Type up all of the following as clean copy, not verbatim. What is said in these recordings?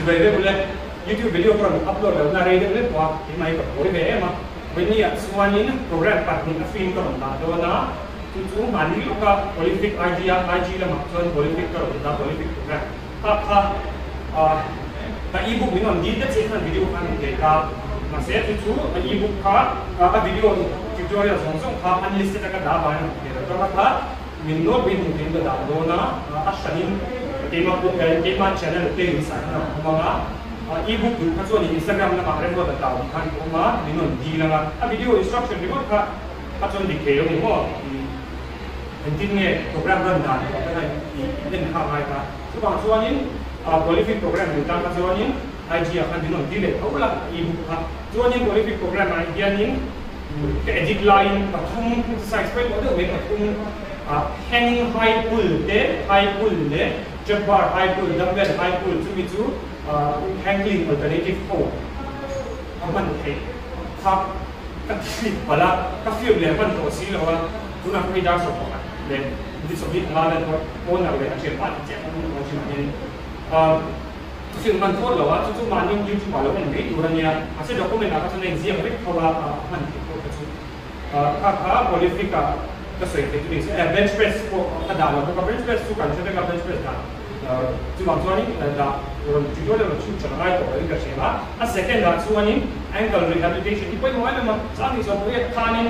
Chibai vek ule, YouTube video ka rawn upload lo na rei deuh lek tawh a, keimah hi ka buai ve em a. Vawinia chuanin program pahnih a film ka rawn dah dawn a, chu chu mahni lawka Polyfic IG a IG lamah chuan Polyfic ka rawn dah Polyfic program kha kha ka ebook min rawn dil det che khan video khan min thei ta. Mahse chu chu a ebook kha a video tutorial zawng zawng kha unlisted a ka dah vangin a hmu thei lo ta kha. Min nawt min hmu tiin ka dah dawn a, a hranin keimah pawh hian keimah channel playlist ah hian a awm ang a, ebook duh kha chuan Instagram lamah remruat a tau tih khan ka awm a, min rawn dil ang a, a video instruction ringawt kha a chuan dik thei lo ni maw? Engtin nge program run dan tih kha i en kha a ngai ta. Chuvang chuanin qualified program duh tan kha chuanin IG ah khan min rawn dil leh tho la ebook kha. Chuanin qualified program ah hianin Ka edit laiin pathum exercise pawimawh deuh mai pathum hang high pull te, high pull leh trap bar high pull, dumbbell high pull chumi chu hang clean alternative ho a hman theih kha ka thlip palh a, ka film leh hman tawh si lo a, tunah ka hei dar sawm pakhat leh minute 20 anga vel pawh owner leh a thianpa tih chiah kha hmun awm thin ah hianin. Thil hman thawt lo a, chu chu mahni YouTube ah lo en mai tur a nia. Mahse document ah kha chuan a inziak vek tho a, a hman theih pawh kha chu. Kha kha Polyfic ah ka sawi theih chu ni se. Bench press pawh ka dah lo bawk a, bench press chu kan hre vek a, bench press dah chuvang chuanin dah rawn tutorial rawn chhut ṭhat a ngai tawh loin ka hria a. A second ah chuanin ankle rehabilitation hi pawimawh em em a, chang ni zawh pawh khanin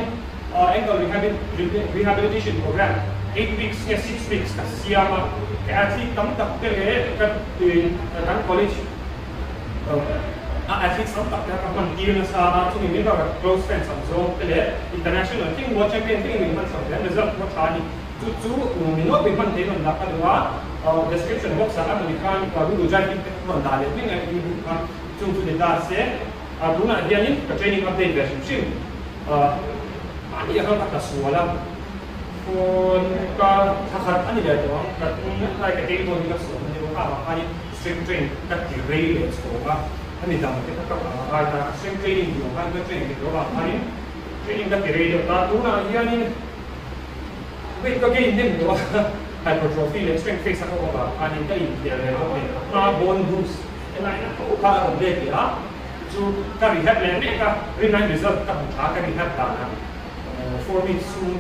ankle rehabilitation program 8 weeks nge 6 weeks ka siam a, ka athlete tam tak te leh ka kan college a athletes tam tak te ka hman tir nasa a, chumi min bakah close friends ang zawng te leh international thleng world champion thlengin min hman chho hle a, result pawh a tha a ni. Chu chu min nawk min hman thei rawn dah ka duh a, description box ah a hmu ni khan Google Drive link te kha rawn dah leh mai ngai ebook kha chung chu ni ta se. Tunah hianin ka training update ve hrim hrim mahni a kal ka sual a, phone ka thla khat a ni leh tawh ang, ka lai ka table hi ka sual a ni bawk a, amah khanin strength train ka ti rei leh chhawng a, hemi dang te kha ka ngai ta, strength training tih ang khan ka train theih loh avang khanin training ka ti rei deuh ta, tunah hianin weight ka gain hnem tawh a, hypertrophy leh strength phase a ka awm avang khanin ka inkhel leh bawk nen a hma bone bruise helai na tho kha a rawn let leh a. Chu ka rehab leh mek a, rinai result ka hmu tha ka rehab danah 4 weeks chhung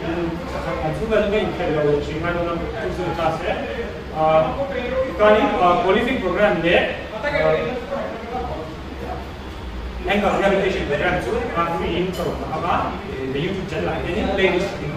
thla khat awm chhung velin ka inkhelh lo leh thin ngai dawn a, chu chu ni ta se. Chuanin qualifying program leh ankle rehabilitation program chu free in ka rawn dah ang a, the youtube channel ah hianin playlist in.